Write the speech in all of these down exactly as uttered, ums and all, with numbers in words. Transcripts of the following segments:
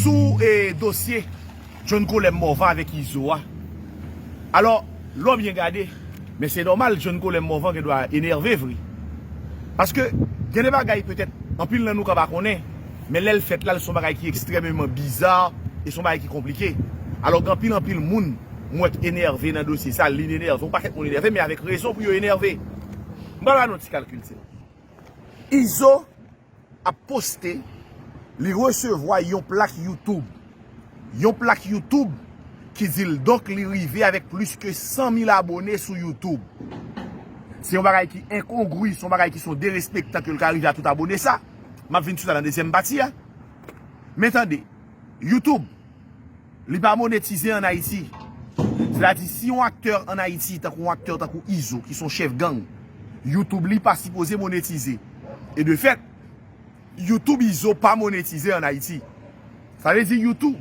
Sou e dosye John Colem Morvan avèk Izo a. Alò, lè w byen gade, men se nòmal, John Colem Morvan gen dwa enève vre. Paske gen de bagay petèt anpil nan nou ka pa konnen, men lè l fèt la, l se yon bagay ki ekstrèmeman biza e se yon bagay ki konplike. Alò, gen anpil anpil moun m wè k enève nan dosye sa, li enève, yon pakèt moun enève, men avèk rezon pou yo enève. M pral ba nou ti kalkil, se Izo ap poste, li resevwa yon plak YouTube. Yon plak YouTube ki di l donk li rive avèk plis ke san mil abone sou YouTube. Se yon bagay ki enkongri, se yon bagay ki se yon derespektan ke l ka rive a tout abone sa. M ap vin sou sa nan dezyèm pati a. Men tande, YouTube, li pa monetize ann Ayiti. Sètadi, si yon aktè ann Ayiti, tankou yon aktè tankou Izo, ki se yon chèf gang, YouTube li pa sipoze monetize. E de fèt, YouTube Izo pa monetize ann Ayiti. Sa vle di YouTube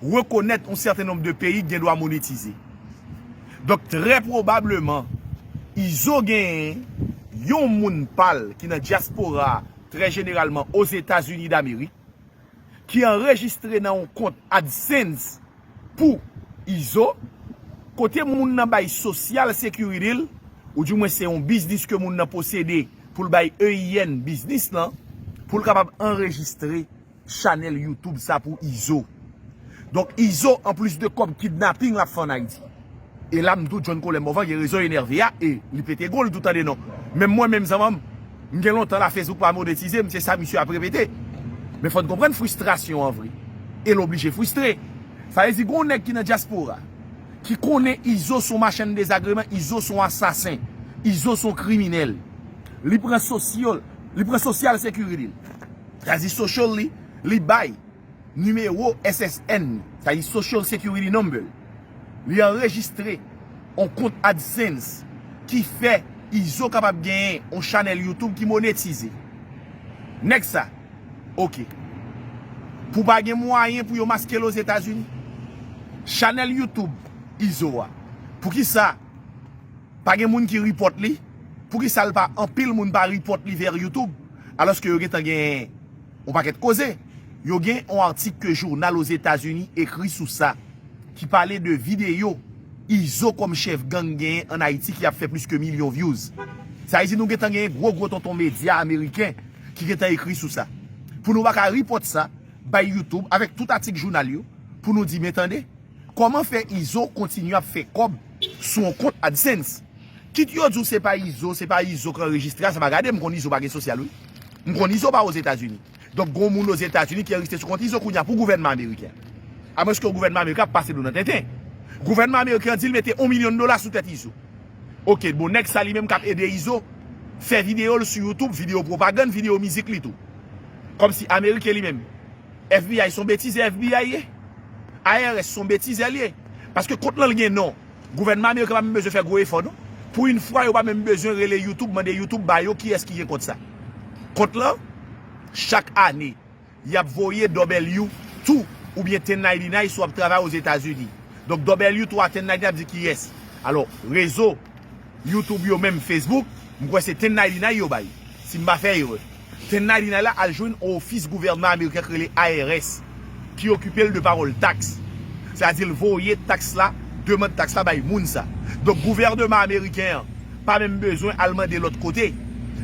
rekonèt yon sèten nonb de peyi ki gen dwa monetize. Donk, trè pwobableman, Izo genyen yon moun pa l ki nan dyaspora, trè jeneralman Ozetazini Damerik, ki anrejistre nan yon kont AdSense pou Izo, kote moun nan bay Social Security l, oudimwen se yon biznis ke moun nan posede pou l bay E I N biznis lan, pou l kapab anrejistre chanèl YouTube sa pou Izo. Donk, Izo, anplis de kòb kidnaping l ap fè ann Ayiti, e la m di w John Colem Morvan gen rezon enève a, e li pete gwo, li di w tande non. Menm mwen menm, zanmi m, m gen lontan la Facebook pa monetize m, se sa misye ap repete. Men fò n konprann fristrasyon an vre. E l oblije fristre. Sa vle di gen yon nèg ki nan dyaspora, ki konnen Izo se yon machann dezagreman, Izo se yon asasen, Izo se yon kriminèl. Li pran sosyo, li pran Social Security l. Sa vle di social li, li bay nimewo S S N li, sa vle di Social Security Number. Li anrejistre yon kont AdSense ki fè Izo kapab genyen yon chanèl YouTube ki monetize. Nèg sa, oke. Pou pa gen mwayen pou yo maske l Ozetazini, chanèl YouTube Izo a, poukisa pa gen moun ki report li? Poukisa l pa, anpil moun pa report li vè YouTube, alòske yo gentan gen yon pakèt koze? Yo gen yon atik ke jounal Ozetazini ekri sou sa, ki pale de videyo Izo kòm chèf gang genyen ann Ayiti ki ap fè plis ke milyon views. Sa vle di nou gentan genyen gwo gwo tonton medya ameriken ki gentan ekri sou sa. Pou nou pa ka report sa bay YouTube avèk tout atik jounal yo, pou nou di, men tande, kòman fè Izo kontinye ap fè kòb sou yon kont AdSense? Kit yo di w se pa Izo, se pa Izo k anrejistre a, sa pa gade, m konn Izo pa gen sosyal, wi. M konn Izo pa Ozetazini. Donk, gen yon moun Ozetazini ki anrejistre sou kont Izo kounye a pou gouvènman ameriken. Amwenske gouvènman ameriken ap pase dlo nan tenten. Gouvènman ameriken an di l mete yon milyon dola sou tèt Izo. Oke, bon, nèg sa li menm k ap ede Izo fè videyo l sou YouTube, videyo pwopagann, videyo mizik li tou. Kòmsi ameriken li menm, F B I se yon betizè F B I ye. I R S se yon betizè l ye. Paske kont lan l gen non. Gouvènman ameriken pa menm bezwen fè gwo efò, non. Pou yon fwa, yo pa menm bezwen rele YouTube, mande YouTube ba yo kiyès ki gen kont sa. Kont lan, chak ane, y ap voye W two oubyen ten ninety-nine si w ap travay Ozetazini. Donk, W two a ten ninety-nine ap di kiyès. Alò, rezo YouTube yo menm, Facebook, m kwè se ten ninety-nine yo bay, si m pa fè erè. Ten ninety-nine la al jwenn yon ofis gouvènman ameriken ki rele I R S, ki okipe l de pawòl taks. Sètadi l voye taks la, demann taks la bay moun sa. Donk, gouvènman ameriken an pa menm bezwen al mande lòt kote.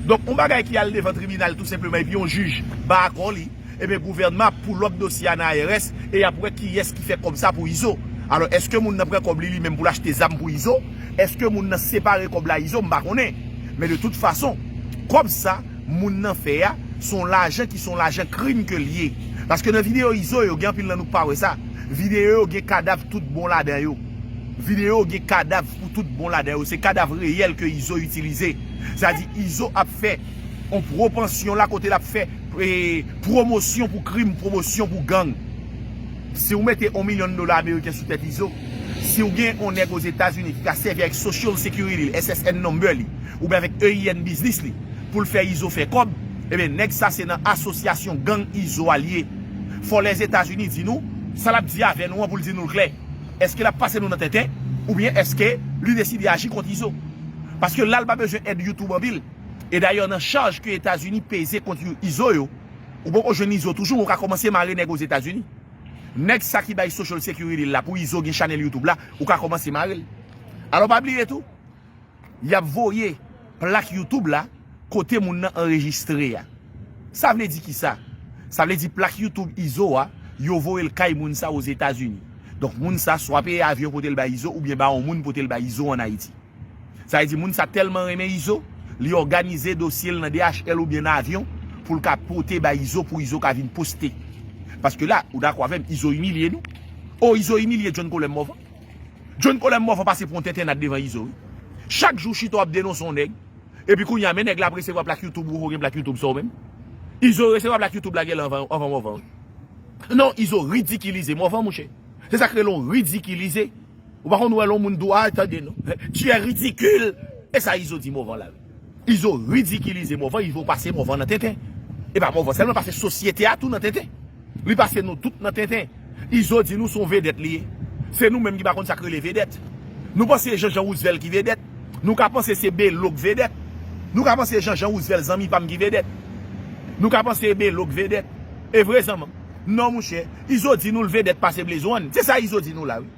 Donk, yon bagay ki al devan tribinal tou senpleman, epi yon jij ba akò li, ebyen, gouvènman ap pull up dosye a nan I R S e y ap wè kiyès ki fè kòb sa pou Izo. Alò, èske moun nan pran kòb li, li menm pou l achte zam pou Izo? Èske moun nan separe kòb la Izo? M pa konnen. Men de tout fason, kòb sa, moun nan fè a, se yon lajan ki se yon lajan krim ke l ye. Paske nan videyo Izo yo, gen anpil nan nou k pa wè sa. Videyo yo gen kadav tout bon ladan yo. Videyo yo gen kadav pou tout bon ladan yo. Se kadav reyèl ke Izo itilize. Sa di Izo ap fè yon pwopansyon la kote l ap fè, e, pwomosyon pou krim, pwomosyon pou gang. Si w mete yon milyon dola ameriken sou tèt Izo, si w gen yon nèg Ozetazini ki ka sèvi avèk Social Security li, S S N number li, oubyen avèk E I N biznis li, pou l fè Izo fè kòb, ebyen, nèg sa se nan asosyasyon gang Izo a l ye. Fò Lèzetazini di nou sa l ap di avè nou an pou l di nou l klè. Èske l ap pase nou nan tenten? Oubyen èske li deside aji kont Izo? Paske la l pa bezwen èd YouTube anpil. E dayè nan chaj ke Etazini peze kont Izo yo, Ou poko jwenn Izo toujou, men ou ka kòmanse mare nèg Ozetazini. Nèg sa ki bay Social Security l la pou Izo gen chanèl YouTube la, ou ka kòmanse mare l. Alò pa bliye tou, y ap voye plak YouTube la kote moun nan anrejistre a. Sa vle di kisa? Sa vle di plak YouTube Izo a, yo voye l kay moun sa Ozetazini. Donk moun sa swa peye avyon pote l bay Izo oubyen ba yon moun pote l bay Izo ann Ayiti. Sa vle di moun sa tèlman renmen Izo, li òganize dosye l nan D H L oubyen nan avyon pou l ka pote bay Izo pou Izo ka vin poste. Paske la, ou dakò avè m, Izo imilye nou. O, Izo imilye John Colem Morvan. John Colem Morvan pase pou yon tentennad devan Izo, wi. Chak jou chita w ap denonse yon nèg. Epi kounye a, men nèg la ap resevwa plak YouTube, ou gen plak YouTube sa w menm. Izo resevwa plak YouTube la genlè anvan, anvan Morvan, wi. Non, Izo ridikilize Morvan, monchè. Se sa k rele yon ridikilize. Ou pa konn wè lè yon moun di w, a, tande non. Tu es ridicule. E sa Izo di Morvan la, wi. Izo ridikilize Morvan, Izo pase Morvan nan tenten. E pa Morvan sèlman, pase sosyete a tou nan tenten. Li pase nou tout nan tenten. Izo di nou se yon vedèt li ye. Se nou menm ki pa konn sa k rele vedèt. Nou panse se Jean Jean Roosevelt ki vedèt. Nou ka panse se Belo k vedèt. Nou ka panse se Jean Jean Roosevelt zanmi pa m ki vedèt. Nou ka panse se Belo k vedèt. E vre zanmi m. Non monchè, Izo di nou l vedèt pase Blaze One. Se sa Izo di nou la wi.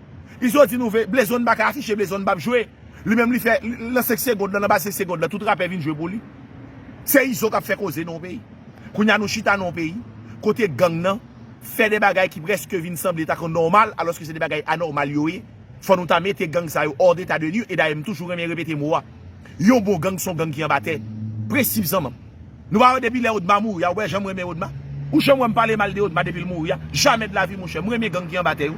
Izo di nou ve- Blaze One pa ka afiche, Blaze One p ap jwe. Li menm li fè, li- nan senk segond lan, nan baz senk segond lan, tout rapè vin jwe pou li. Se Izo k ap fè koze nan yon peyi. Kounye a nou chita nan yon peyi kote gang nan fè de bagay ki prèske vin sanble tankou nòmal, alòske se de bagay anòmal yo ye. Fò nou ta mete gang sa yo hors d'état de nuire, e dayè m toujou renmen repete mo a. Yon bon gang se yon gang ki anba tè. Prensip zanmi m. Nou pa wè depi lè Odma mouri a, ou wè jan m renmen Odma? Ou janm wè m pale mal de Odma depi l mouri a? Jamè de lavi monchè, m renmen gang ki anba tè yo.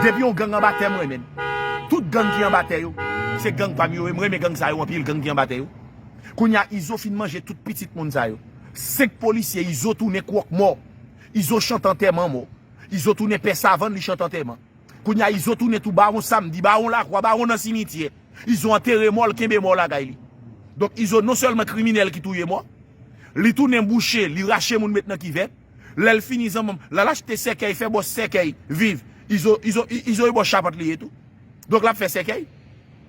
Depi yon gang anba tè m renmen l. Tout gang ki anba tè yo, se gang pa m yo ye, m renmen gang sa yo anpil, gang ki anba tè yo. Kounye a Izo fin manje tout pitit moun sa yo. Senk polisye, Izo tounen kwòk mò. Izo chante antèman mò. Izo tounen pè savann, li chante antèman. Kounye a Izo tounen tou bawon samdi, bawon lakwa, bawon nan simityè. Izo antere mò l, kenbe mò lakay li. Donk Izo non sèlman kriminèl ki touye mò, li tounen bouche, li rache moun met nan kivèt. Lè l fini zanmi m, l al achte sèkèy, fè bòs sèkèy, viv. Izo, Izo, Izo e bòs chapant li ye tou. Donk l ap fè sèkèy.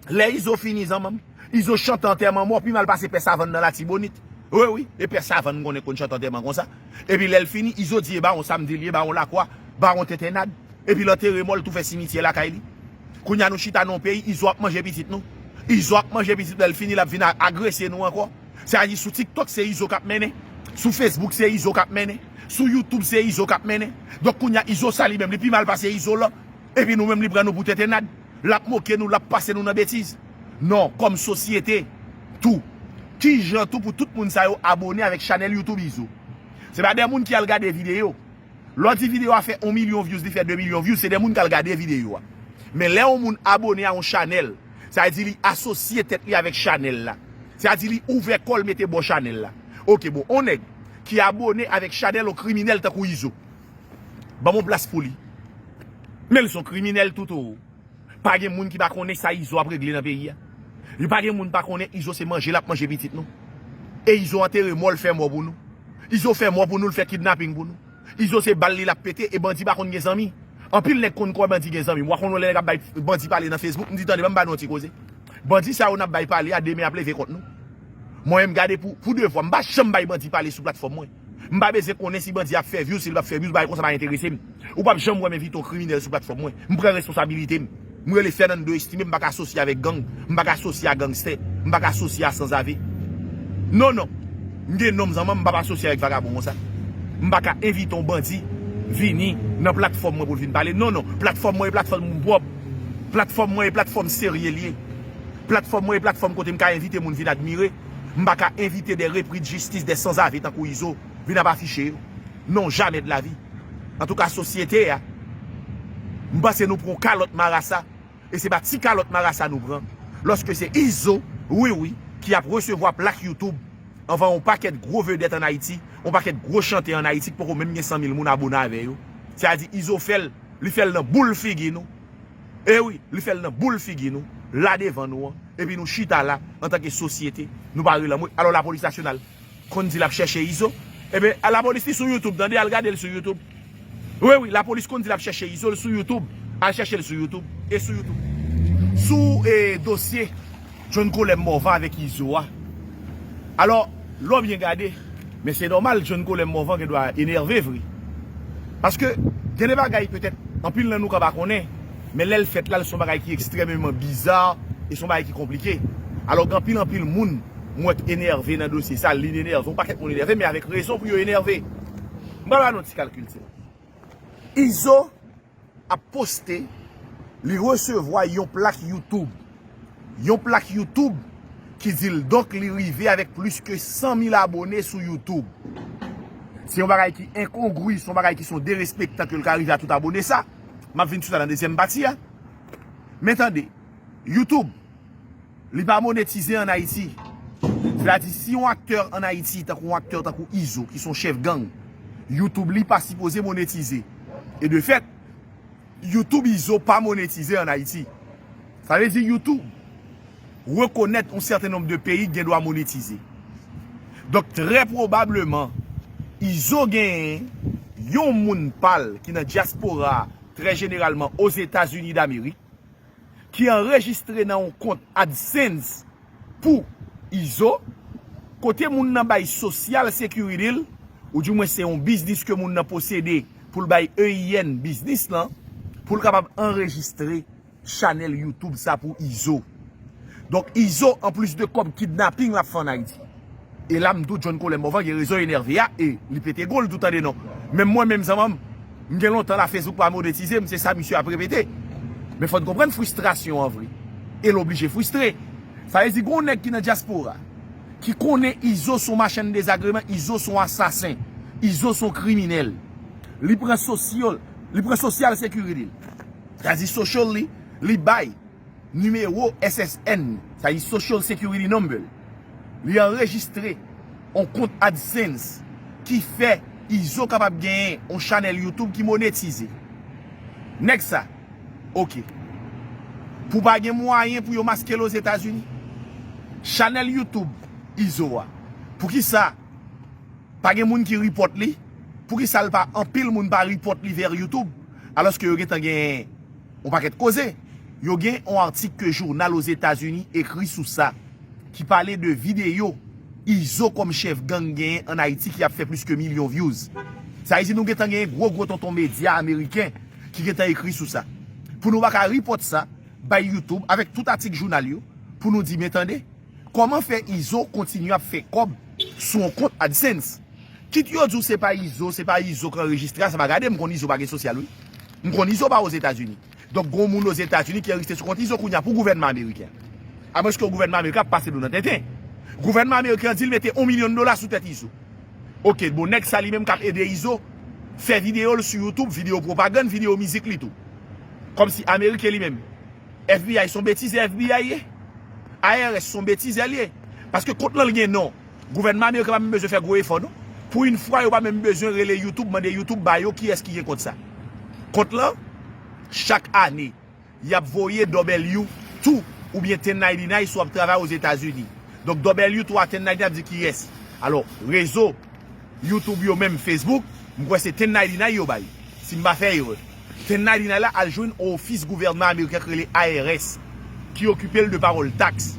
Lè Izo fini zanmi m, Izo chante antèman mò pi mal pase pè savann nan Latibonit. Wi, wi, e pè savann m konnen konn chante antèman konsa. Epi lè l fini, Izo di e bawon samdi li ye, bawon lakwa, bawon tentennad. Epi l antere mò l tou fè simityè lakay li. Kounye a nou chita nan yon peyi, Izo ap manje pitit nou. Izo ap manje pitit lè l fini, l ap vin a- agrese nou ankò. Sa vle di sou TikTok se Izo k ap mennen. Sou Facebook se Izo k ap mennen. Sou YouTube se Izo k ap mennen. Donk kounye a Izo sa li menm, li pi mal pase Izo lan. Epi nou menm li pran nou pou tentennad. L ap moke nou, l ap pase nou nan betiz. Non, kòm sosyete, tou. Kijan tou pou tout moun sa yo abone avèk chanèl YouTube Izo? Se pa de moun ki al gade videyo. Lè w di videyo a fè yon milyon views, li fè de milyon views, se de moun k al gade videyo a. Men lè yon moun abone a yon chanèl, sa vle di li asosye tèt li avèk chanèl la. Sa vle di li ouvè kò l mete bò chanèl la. Oke, bon, yon nèg ki abone avèk chanèl yon kriminèl tankou Izo. Ban m yon plas pou li. Men l se yon kriminèl tou, o. Pa gen moun ki pa konnen sa Izo ap regle nan peyi a. Li pa gen moun pa konnen Izo se manje l ap manje pitit nou. E Izo antere mò l fè mò pou nou. Izo fè mò pou nou, l fè kidnaping pou nou. Izo se bal li l ap pete e bandi pa konn gen zanmi. Anpil nèg konn kwè bandi gen zanmi. M pa konn wè lè nèg ap bay bandi pale nan Facebook, m di tande, ban m ba nou yon ti koze. Bandi sa yo n ap bay pale a, demen ap leve kont nou. Mwen menm gade pou, pou de vwa, m pa janm bay bandi pale sou platfòm mwen. M pa bezwen konnen si bandi ap fè views, si l p ap fè views, bagay konsa pa enterese m. Ou p ap janm wè m envite yon kriminèl sou platfòm mwen. M pran responsabilite m. M rele Fernando Estimé, m pa ka asosye avèk gang. M pa ka asosye a gangstè. M pa ka asosye a sanzave. Non, non. M gen non m zanmi m, m p ap asosye avèk vagabon konsa. M pa ka envite yon bandi vini nan platfòm mwen pou l vin pale. Non, non. Platfòm mwen e platfòm m pwòp. Platfòm mwen e platfòm serye l ye. Platfòm mwen e platfòm kote m ka envite moun vin admire. M pa ka envite de repris de jistis, de sanzave tankou Izo vin ap afiche yo. Non, jamè de lavi. Antouka, sosyete a, m panse nou pran yon kalòt marasa, e se pa ti kalòt marasa nou pran, lòske se Izo, wi, wi, ki ap resevwa plak YouTube anvan yon pakèt gwo vedèt ann Ayiti, yon pakèt gwo chantè ann Ayiti ki poko menm gen san mil moun abone avè yo. Sa vle di Izo fè l, li fè l nan boul figi nou. E wi, li fè l nan boul figi nou, la devan nou an, epi nou chita la, antanke sosyete, nou pa rele anmwe. Alò, lapolis nasyonal konn di l ap chèche Izo. Ebyen, lapolis li sou YouTube, tande, al gade l sou YouTube. Wi, wi, lapolis konn di l ap chèche Izo, l sou YouTube. Al chèche l sou YouTube. E sou YouTube. Sou, e, dosye John Colem Morvan avèk Izo a. Alò, lè w byen gade, Men se nòmal, John Colem Morvan gen dwa enève vre. Paske gen de bagay petèt anpil nan nou ka pa konnen, men lè l fèt la, l se yon bagay ki ekstrèmeman biza e se yon bagay ki konplike. Alò, gen anpil anpil moun m wè k enève nan dosye sa, li enève, yon pakèt moun enève, men avèk rezon pou yo enève. M pral ba nou ti kalkil ti. Izo ap poste, li resevwa yon plak YouTube. Yon plak YouTube ki di l donk li rive avèk plis ke san mil abone sou YouTube. Se yon bagay ki enkongri, se yon bagay ki se yon derespektan ke l ka rive a tout abone sa. M ap vin sou sa nan dezyèm pati a. Men tande, YouTube, li pa monetize ann Ayiti. Sètadi, si yon aktè ann Ayiti, tankou yon aktè tankou Izo, ki se yon chèf gang, YouTube li pa sipoze monetize. E de fèt, YouTube Izo pa monetize ann Ayiti. Sa vle di YouTube rekonèt yon sèten nonb de peyi ki gen dwa monetize. Donk, trè pwobableman, Izo genyen yon moun pa l ki nan dyaspora a, trè jeneralman Ozetazini Damerik, ki anrejistre nan yon kont AdSense pou Izo, kote moun nan bay Social Security l, oudimwen se yon biznis ke moun nan posede pou l bay E I N biznis lan, pou l kapab anrejistre chanèl YouTube sa pou Izo. Donk, Izo, anplis de kòb kidnaping l ap fè ann Ayiti. E la, m di w, John Colem Morvan gen rezon enève a, e li pete gwo l tou, tande non. Menm mwen menm, zanmanm, m gen lontan la Facebook pa monetize m, se sa misye ap repete. Men fò n konprann fristrasyon an vre. E l oblije fristre. Sa vle di, gen yon nèg ki nan dyaspora, ki konnen Izo se yon machann dezagreman, Izo se yon asasen, Izo se yon kriminèl. Li pran sosyal, li pran Social Security l. Sa di social li, li bay nimewo S S N, sa di Social Security Number. Li anrejistre yon kont AdSense ki fè Izo kapab genyen yon chanèl YouTube ki monetize. Nèg sa, oke. Pou pa gen mwayen pou yo maske l Ozetazini. Chanèl YouTube Izo a. Poukisa pa gen moun ki report li? Poukisa l pa anpil moun pa report li vè YouTube? Alòske yo gentan gen yon pakèt koze. Yo gen yon atik ke jounal Ozetazini ekri sou sa, ki pale de videyo Izo kòm chèf gang genyen ann Ayiti ki ap fè plis ke milyon views. Sa vle di nou gentan genyen gwo gwo tonton medya ameriken ki gentan ekri sou sa. Pou nou pa ka report sa bay YouTube avèk tout atik jounal yo, pou nou di, men tande, kòman fè Izo kontinye ap fè kòb sou yon kont AdSense? Kit yo di w se pa Izo, se pa Izo k anrejistre a, sa pa gade, m konn Izo pa gen sosyal, wi. M konn Izo pa Ozetazini. Donk, gen yon moun Ozetazini ki anrejistre sou kont Izo kounye a pou gouvènman ameriken. Amwenske gouvènman ameriken ap pase nou nan tenten. Gouvènman ameriken an di l mete yon milyon dola sou tèt Izo. Oke, bon, nèg sa li menm k ap ede Izo fè videyo l sou YouTube, videyo pwopagann, videyo mizik li tou. Kòmsi ameriken li menm. F B I se yon betize F B I ye. I R S se yon betize l ye. Paske kont lan l gen non. Gouvènman ameriken pa menm bezwen fè gwo efò non. Pou yon fwa, yo pa menm bezwen rele YouTube, mande YouTube ba yo kiyès ki gen kont sa. Kont lan, chak ane, y ap voye W two oubyen ten ninety-nine si w ap travay Ozetazini. Donk, W two a ten ninety-nine ap di kiyès. Alò, rezo YouTube yo menm, Facebook, m kwè se ten ninety-nine yo bay, si m pa fè erè. Ten ninety-nine la al jwenn ofis gouvènman ameriken ki rele I R S, ki okipe l de pawòl taks.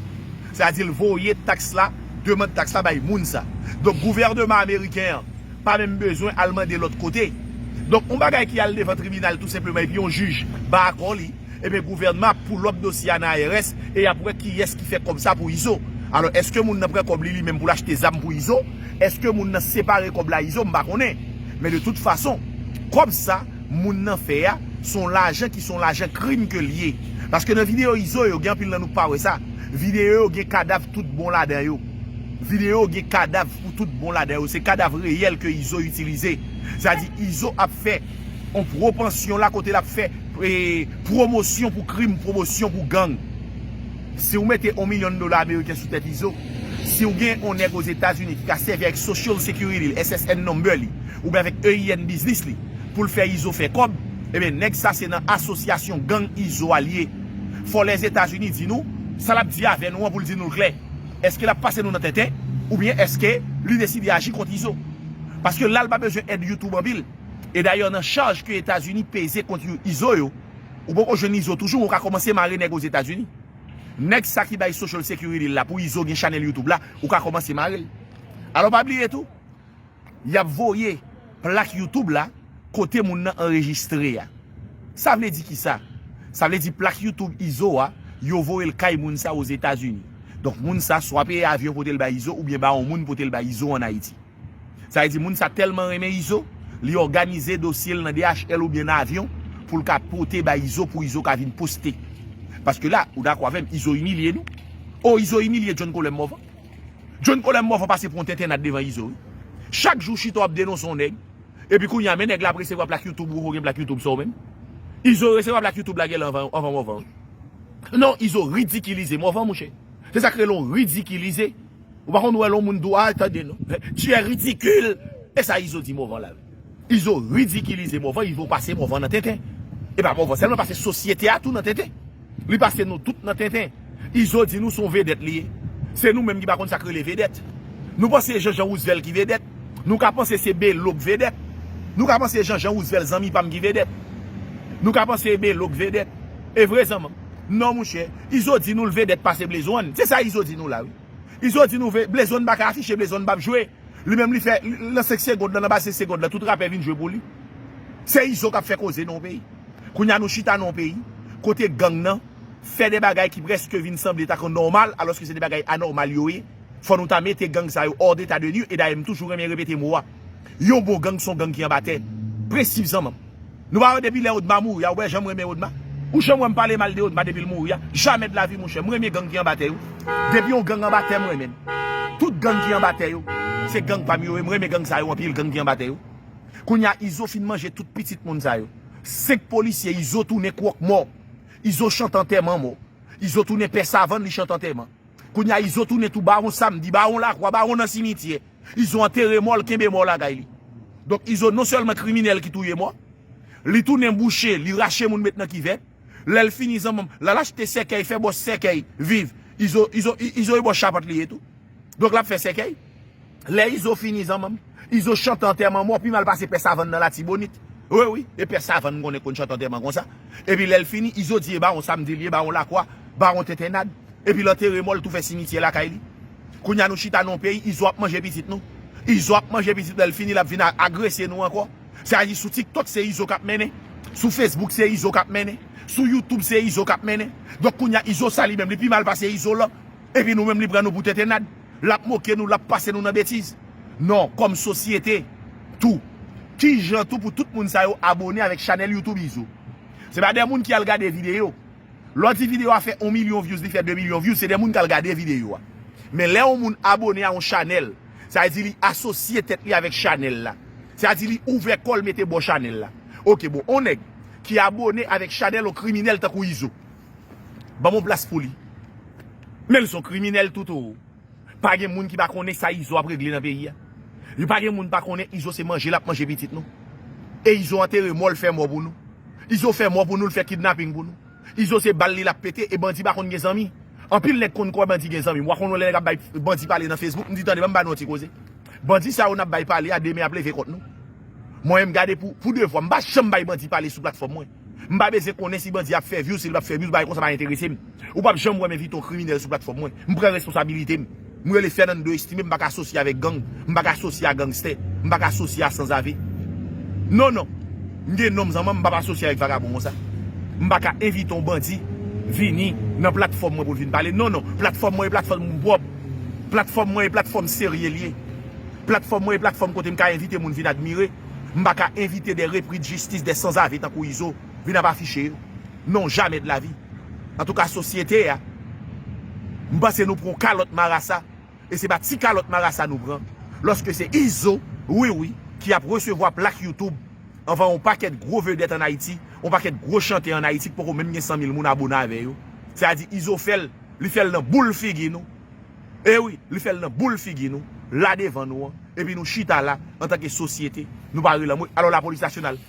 Sètadi l voye taks la, demann taks la bay moun sa. Donk, gouvènman ameriken an pa menm bezwen al mande lòt kote. Donk, yon bagay ki al devan tribinal tou senpleman, epi yon jij ba akò li, ebyen, gouvènman ap pull up dosye a nan I R S e y ap wè kiyès ki fè kòb sa pou Izo. Alò, èske moun nan pran kòb li, li menm pou l achte zam pou Izo? Èske moun nan separe kòb la Izo? M pa konnen. Men de tout fason, kòb sa, moun nan fè a, se yon lajan ki se yon lajan krim ke l ye. Paske nan videyo Izo yo, gen anpil nan nou k pa wè sa. Videyo yo gen kadav tout bon ladan yo. Videyo yo gen kadav pou tout bon ladan yo. Se kadav reyèl ke Izo itilize. Sa di Izo ap fè yon pwopansyon la kote l ap fè, e, pwomosyon pou krim, pwomosyon pou gang. Si w mete yon milyon dola ameriken sou tèt Izo, si w gen yon nèg Ozetazini ki ka sèvi avèk Social Security l, S S N number li, oubyen avèk E I N biznis li, pou l fè Izo fè kòb, ebyen, nèg sa se nan asosyasyon gang Izo a l ye. Fò Lèzetazini di nou, sa l ap di avè nou an pou l di nou l klè. Èske l ap pase nou nan tenten, oubyen èske li deside aji kont Izo? Paske la, l pa bezwen èd YouTube anpil. E dayè, nan chaj ke Etazini peze kont Izo yo, ou poko jwenn Izo toujou, men w ka kòmanse mare nèg Ozetazini. Nèg sa ki bay Social Security l la pou Izo gen chanèl YouTube la, ou ka kòmanse mare l. Alò, pa bliye tou, Y ap voye plak YouTube la kote moun nan anrejistre a. Sa vle di kisa? Sa vle di plak YouTube Izo a, yo voye l kay moun sa Ozetazini. Donk moun sa swa peye avyon pote l bay Izo oubyen ba yon moun pote l bay Izo ann Ayiti. Sa vle di moun sa tèlman renmen Izo, li òganize dosye l nan D H L oubyen nan avyon pou l ka pote bay Izo pou Izo ka vin poste. Paske la, ou dakò avè m, Izo imilye nou. O, Izo imilye John Colem Morvan. John Colem Morvan pase pran yon tentennad devan Izo, wi. Chak jou w chita w ap denonse yon nèg. Epi kounye a, men nèg la ap resevwa plak YouTube, ou gen plak YouTube sou ou menm. Izo resevwa plak YouTube la genlè anvan, anvan Morvan, wi. Non, Izo ridikilize Morvan, monchè. Se sa k rele yon ridikilize. Ou pa konn wè lè yon moun di w, a, tande non. Tu es ridicule. E sa Izo di Morvan la, wi. Izo ridikilize Morvan, Izo pase Morvan nan tenten. E pa Morvan sèlman, pase sosyete a tou nan tenten. Li pase nou tout nan tenten. Izo di nou se yon vedèt li ye. Se nou menm ki pa konn sa k rele vedèt. Nou panse se Jean Jean Roosevelt ki vedèt. Nou ka panse se Belo k vedèt. Nou ka panse se Jean Jean Roosevelt zanmi pa m ki vedèt. Nou ka panse se Belo k vedèt. E vre zanmi. Non, monchè. Izo di nou l vedèt pase Blaze One. Se sa Izo di nou la, wi. Izo di nou ve-, Blaze One pa ka afiche, Blaze One p ap jwe. Li menm li fè, li, nan senk segond lan, nan ba senk segond lan, tout rapè vin jwe pou li. Se Izo k ap fè koze nan yon peyi. Kounye a nou chita nan yon peyi kote gang nan fè de bagay ki prèske vin sanble tankou nòmal, alòske se de bagay anòmal yo ye. Fò nou ta mete gang sa yo hors d'état de nuire, e dayè m toujou renmen repete mo a. Yon bon gang se yon gang ki anba tè. Prensip zanmi m. Nou pa wè depi lè Odma mouri a, ou wè jan m renmen Odma? Ou janm wè m pale mal de Odma depi l mouri a? Jamè de lavi, monchè. M renmen gang ki anba tè yo. Depi yon gang anba tè, m renmen l. Tout gang ki anba tè yo, se gang pa m yo ye. M renmen gang sa yo anpil, gang ki anba tè yo. Kounye a, Izo fin manje tout pitit moun sa yo. Senk polisye, Izo tounen kwòk mò. Izo chante antèman mò. Izo tounen pè savann, li chante antèman. Kounye a, Izo tounen tou bawon samdi, bawon lakwa, bawon nan simityè. Izo antere mò l, kenbe mò lakay li. Donk, Izo non sèlman kriminèl ki touye mò, li tounen bouche, li rache moun met nan kivèt. Lè l fini, zanmi m, l al achte sèkèy, fè bòs sèkèy, viv. Izo, Izo, I-, Izo e bòs chapat li ye tou. Donk, l ap fè sèkèy. Lè Izo fini, zanmi m, Izo chante antèman mò pi mal pase pè savann nan Latibonit. Wi, wi, e pè savann m konnen konn chante antèman konsa. Epi lè l fini, Izo di e bawon samdi li ye, bawon lakwa, bawon tentennad. Epi l antere mò l tou fè simityè lakay li. Kounye a nou chita nan yon peyi, Izo ap manje pitit nou. Izo ap manje pitit nou, lè l fini, l ap vin a-, agrese nou ankò. Sa di sou TikTok, se Izo k ap mennen. Sou Facebook, se Izo k ap mennen. Sou YouTube, se Izo k ap mennen. Donk kounye a, Izo sa li menm, li pi mal pase Izo lan. Epi nou menm, li pran nou pou tentennad. L ap moke nou, l ap pase nou nan betiz. Non, kòm sosyete, tou. Kijan tou pou tout moun sa yo abone avèk chanèl YouTube Izo? Se pa de moun ki al gade videyo. Lè w di videyo a fè yon milyon views, li fè de milyon views, se de moun k al gade videyo a. Men lè yon moun abone a yon chanèl, sa vle di li asosye tèt li avèk chanèl la. Sa vle di li ouvè kò l mete bò chanèl la. Oke, bon, yon nèg ki abone avèk chanèl yon kriminèl tankou Izo. Ban m yon plas pou li. Men l se yon kriminèl tou tou. Pa gen moun ki pa konnen sa Izo ap regle nan peyi a. Yo pa gen moun pa konnen Izo se manje l ap manje pitit nou. E Izo antere mò l fè mò pou nou. Izo fè mò pou nou, l fè kidnaping pou nou. Izo se bal li l ap pete e bandi pa konn gen zanmi. Anpil nèg konn kwè bandi gen zanmi. M wè konn wè lè nèg ap bay bandi pale nan Facebook, m di tande, ban m ba nou yon ti koze. Bandi sa yo n ap bay pale a, demen ap leve kont nou. Mwen menm gade pou, pou devwa, m pa janm bay bandi pale sou platfòm mwen. M pa bezwen konnen si bandi ap fè view, si l p ap fè view, bagay konsa pa enterese m. Ou p ap janm wè m envite yon kriminèl sou platfòm mwen. M pran responsabilite m. M rele Fernando Estimé, m pa ka asosye avèk gang. M pa ka asosye a gangstè. M pa ka asosye a sanzave. Non, non. M gen non m zanmi m, m p ap asosye avèk vagabon konsa. M pa ka envite yon bandi vini nan platfòm mwen pou l vin pale. Non, non. Platfòm mwen e platfòm moun pwòp. Platfòm mwen e platfòm serye l ye. Platfòm mwen e platfòm kote m ka envite moun vin admire. M pa ka envite de repris de jistis, de sanzave tankou Izo vin ap afiche yo. Non, jamè de lavi. Antouka, sosyete a, m panse nou pran yon kalòt marasa, e se pa ti kalòt marasa nou pran, lòske se Izo, wi, wi, ki ap resevwa plak YouTube anvan yon pakèt gwo vedèt ann Ayiti, yon pakèt gwo chantè ann Ayiti ki poko menm gen san mil moun abone avè yo. Sa di Izo fè l, li fè l nan boul figi nou. E wi, li fè l nan boul figi nou, la devan nou an, epi nou chita la antanke sosyete, nou pa rele anmwe. Alò, lapolis nasyonal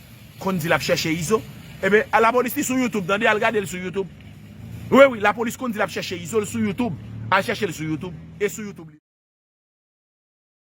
konn di l ap chèche Izo. Ebyen, lapolis li sou YouTube, tande, al gade l sou YouTube. Wi, wi, lapolis konn di l ap chèche Izo, l sou YouTube. Al chèche l sou YouTube. E sou YouTube li.